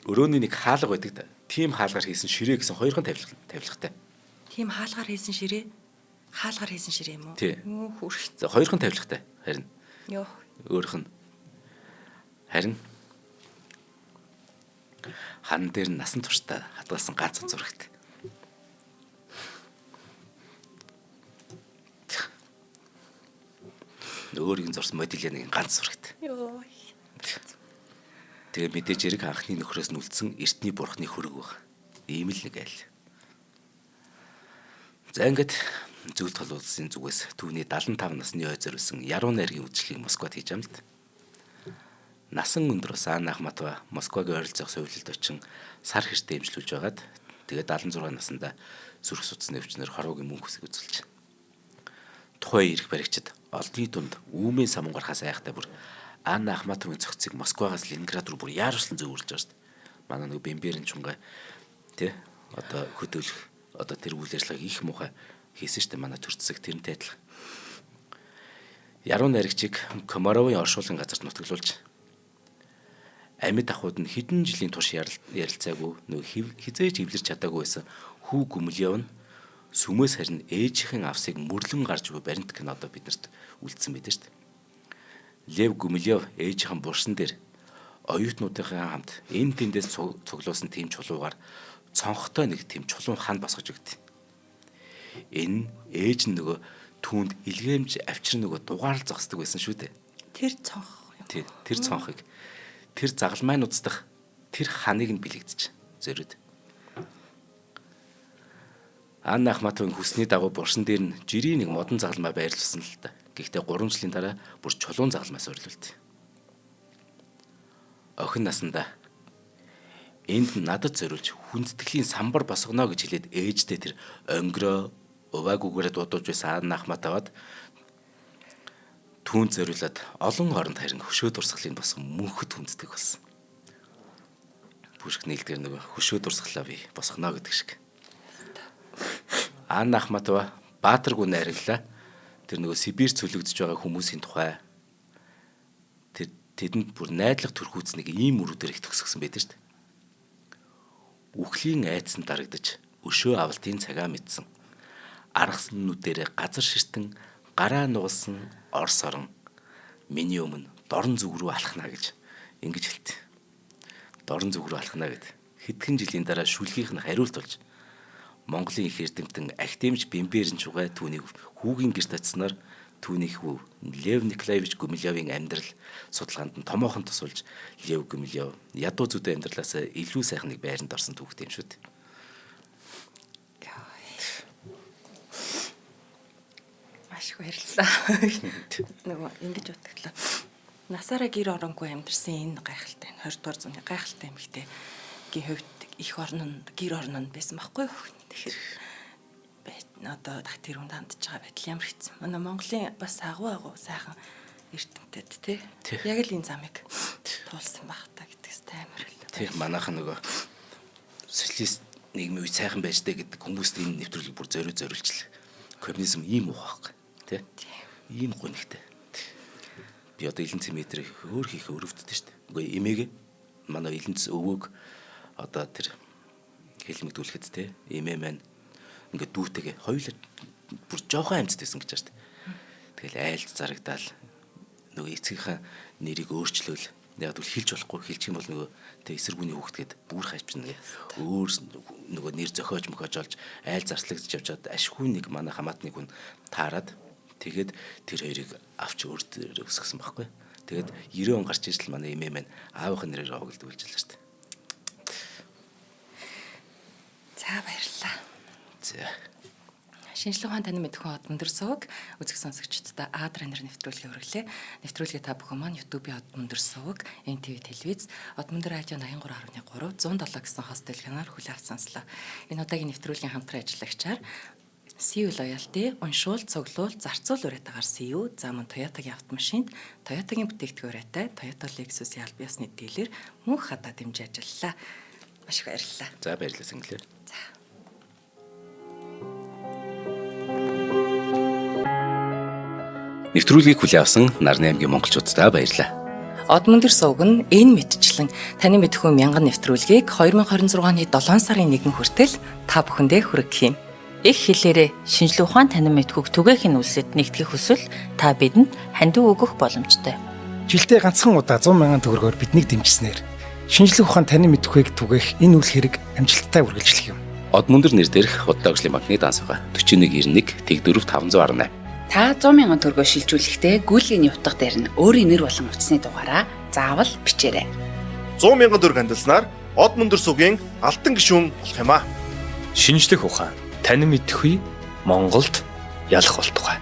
өрөөний нэг хаалга байдаг. Тийм хаалгаар хийсэн ширээ гэсэн хоёрхан тавилгатай. Тийм хаалгаар хийсэн ширээ? Хаалгаар хийсэн ширээ юм уу? Тий. Хөрх. За хоёрхан тавилгатай харин. Йоо. Өөрөх нь. Харин хан дээр насан туршдаа хадгалсан ганц зурагт. Өөрийн зурсан Модильяныгийн ганц зурагт. Йоо. Тэгээ мэдээж хэрэг анхны нөхрөөс нь үлдсэн эртний бурхны хөрөг баг. Ийм л нэг айл. За ингээд зүйл тол улсын зүгээс түүний 75 насны ой зориулсан яруу найргийн үйлчлэгийг Москвад хийж амлт. Насан өндрөөс Анна Ахматова Москвагийн ойролцоох сувилалд очин сар хэртэ эмчлүүлж байгаад тэгээд 76 наснда сүрх судасны өвчнөр хорвоогийн мөнх үсэг үзүүлж. Тухайн ирэх баригчид олдны дунд үүмэн самун гарахаас айхтай бүр Анна Ахматовын цогцыг Москвагаас Ленинград руу бүр яарчлан зөөвөрлж байгаа шүү дээ. Манай нөгөө Бэмбэрэн чунга тий одоо хөдөөлөх одоо тэр үйл ажиллагааг их муухай хийсэн шүү дээ манай төрцсөг тэрнтэй адилхан. Яруу найрагчийг Комаровын оршуулгын газарт нутаглуулж амьд ахуйд нь хэдэн жилийн турш ярилцаагүй нөгөө хизээж эвлэрч чадаагүй байсан хүү Гүмлёв нь сүмээс харин ээжийнхэн авсыг мөрлөн гарч буй баримт кино одоо биднэрт үлдсэн байдаг шүү дээ. Лев Гүмлёв ээжийнхэн бурсан дээр оюутнуудынхаа хамт энэ тэндээс цуглуулсан тийм чулуугаар цонхтой нэг тийм чулуун хан босгож өгдөг. Энэ ээж нь нөгөө түүнд илгээмж авчир нөгөө дугаарл зогсдог байсан шүү дээ. Тэр цонх. Тий, тэр цонхыг тэр загалмайн уцдах тэр ханыг нь бэлэгдэж зөрөд. Анна Ахматовын хүсний дагуу бурсан дээр нь жирийн нэг модон загалмай байрлуулсан л та. Гэхдээ 3 жилийн дараа бүр чулуун загалмай суйрлуулт. Охин насандаа энд надад зориулж хүндэтгэлийн самбар босгоно гэж хэлээд ээждээ тэр онгироо уваагүйгээрээ дуудуулж байсан Анна Ахматовад түүнд зориулаад олон оронд харин хөшөө дурсгалын босгон мөнхөд хүнддэг болсон. Пүшк нийлдгээр нөгөө хөшөө дурсгалаа би босгоно гэдэг шиг. Анна Ахматова Баатаргүй найраглаа. Тэр нөгөө Сибирь цөлөгдөж байгаа хүмүүсийн тухай тэр тэдэнд бүр найдлага төрхүүц нэг ийм өрүүдээр их төгсгсөн байдаг шүү дээ. Үхлийн айдсан дарагдаж өшөө авалтын цагаа мэдсэн. Аргасан нүдэрээ газар ширтэн гараа нугалсан Орос орон миний өмнө дорн зүг рүү алхна гэж ингэж хэлт. Дорн зүг рүү алхна гэд. Хэдхэн жилийн дараа шүлгийнх нь хариулт болж Монголын их эрдэмтэн академич Бэмбэрэн чугай түүнийг хүүгийн гэрт очсноор түүний хүү Лев Николаевич Гумилёвын амьдрал судалгаанд нь томоохон тусалж Лев Гумилёв ядуу зүдэн амьдралаас илүү сайхан нэг байранд орсон түүхтэй юм шүү дээ. Маш их баярлалаа. Нөгөө ингэж утгатлаа. Насаараа гэр оронгүй амьдарсан энэ гайхалтай 20 дугаар зууны гайхалтай эмэгтэйгийн хувьд их орн нь гэр орн нь байсан байхгүй юу? Тэгэхээр одоо тэр хүнд хандж байгаа байдал ямар хэцүү. Манай Монголын бас агуу сайхан эрдэмтэд тий. Яг л энэ замыг туулсан байх та гэдгээс амар л. Тий, манайхан нөгөө социалист нийгмийн үе сайхан байж тээ гэдэг хүмүүст энэ нэвтрүүлгийг бүр зориулчлаа. Коммунизм ийм уу байхгүй тий. Ийм гонигтай. Би одоо 90 см өөр хийх өрөвддөг шүү дээ. Үгүй эмээгээ манай 90 өвөөг одоо тэр хэлмэгдүүлэхэд те эмээ маань ингээд дүүтэйгээ хоёулаа бүр жоохон амьд байсан гэж байна шүү дээ. Тэгэл айлд зарагдаал нөгөө эцгийнхээ нэрийг өөрчлөөл яг тэгвэл хилж болохгүй хилчих юм бол нөгөө тэ эсэргүүний хүүхдгээд бүр хайчна гэ өөр нөгөө нэр зохиож мөхөж олж айл зарслагдж явжгаад ашгүй нэг манай хамаатны хүн таарад тэгээд тэр хоёрыг авч өөр дээр өсгсөн байхгүй. Тэгээд 90 он гарч ижил манай эмээ маань аавынхаа нэрээр овоглдог болж лээ шүү дээ. За баярлалаа. За. Шинжлэх ухаан танин мэдхүйн од өндөр сувг үзэг сонсогчдод А тренер нэвтрүүлгийг хүргэлээ. Нэвтрүүлгийг та бүхэн маань YouTube-ийн од өндөр сувг, NTV телевиз, од өндөр радио 83.3, 107 гэсэн хост дэлгэнээр хүлээн авч сонслоо. Энэ удаагийн нэвтрүүлгийн хамтран ажиллагчаар CU Loyalty, уншуул, цуглуул, зарцуул уриатаагаар CU, за мөн Toyota-гийн автомашинд, Toyota-гийн бүтээгдэхүүн уриатай, Toyota Lexus-ийн аль биесны дилер мөнх хадаа дэмжиж ажиллалаа. Маш их баярлалаа. За баярлалаа Сэнгэлээ. За. Нэвтрүүлгийг хүлээн авсан Нарны аймгийн монголчууддаа баярлалаа. Од мөндөр сувг нь энэ мэтчлэн таны мэдхүй мянган нэвтрүүлгийг 2026 оны 7 сарын 1 хүртэл та бүхэндээ хүргэх юм. Их хэлээрээ шинжлэх ухаан танин мэдхүйг түгээх нь үлсэд нэгтгэх хүсвэл та бидэнд хандив өгөх боломжтой. Жилдээ ганцхан удаа 100 мянган төгрөгөөр биднийг дэмжсэнээр шинжлэх ухаан танин мэдэхүйг түгээх энэ үйл хэрэг амжилттай үргэлжлэх юм. Од мөндөр нэр дээрх Худалдаа хөгжлийн банкны данс байгаа. 4191 Тэг4 518. Та 100 мянган төгрөгөөр шилжүүлэхдээ гүйлгээний утга дээр нь өөрийн нэр болон утасны дугаараа заавал бичээрэй. 100 мянган төгрөг хандилснаар Од мөндөр сувгийн алтан гишүүн болох юм аа. Шинжлэх ухаан танин мэдэхүй Монголд ялах болтугай.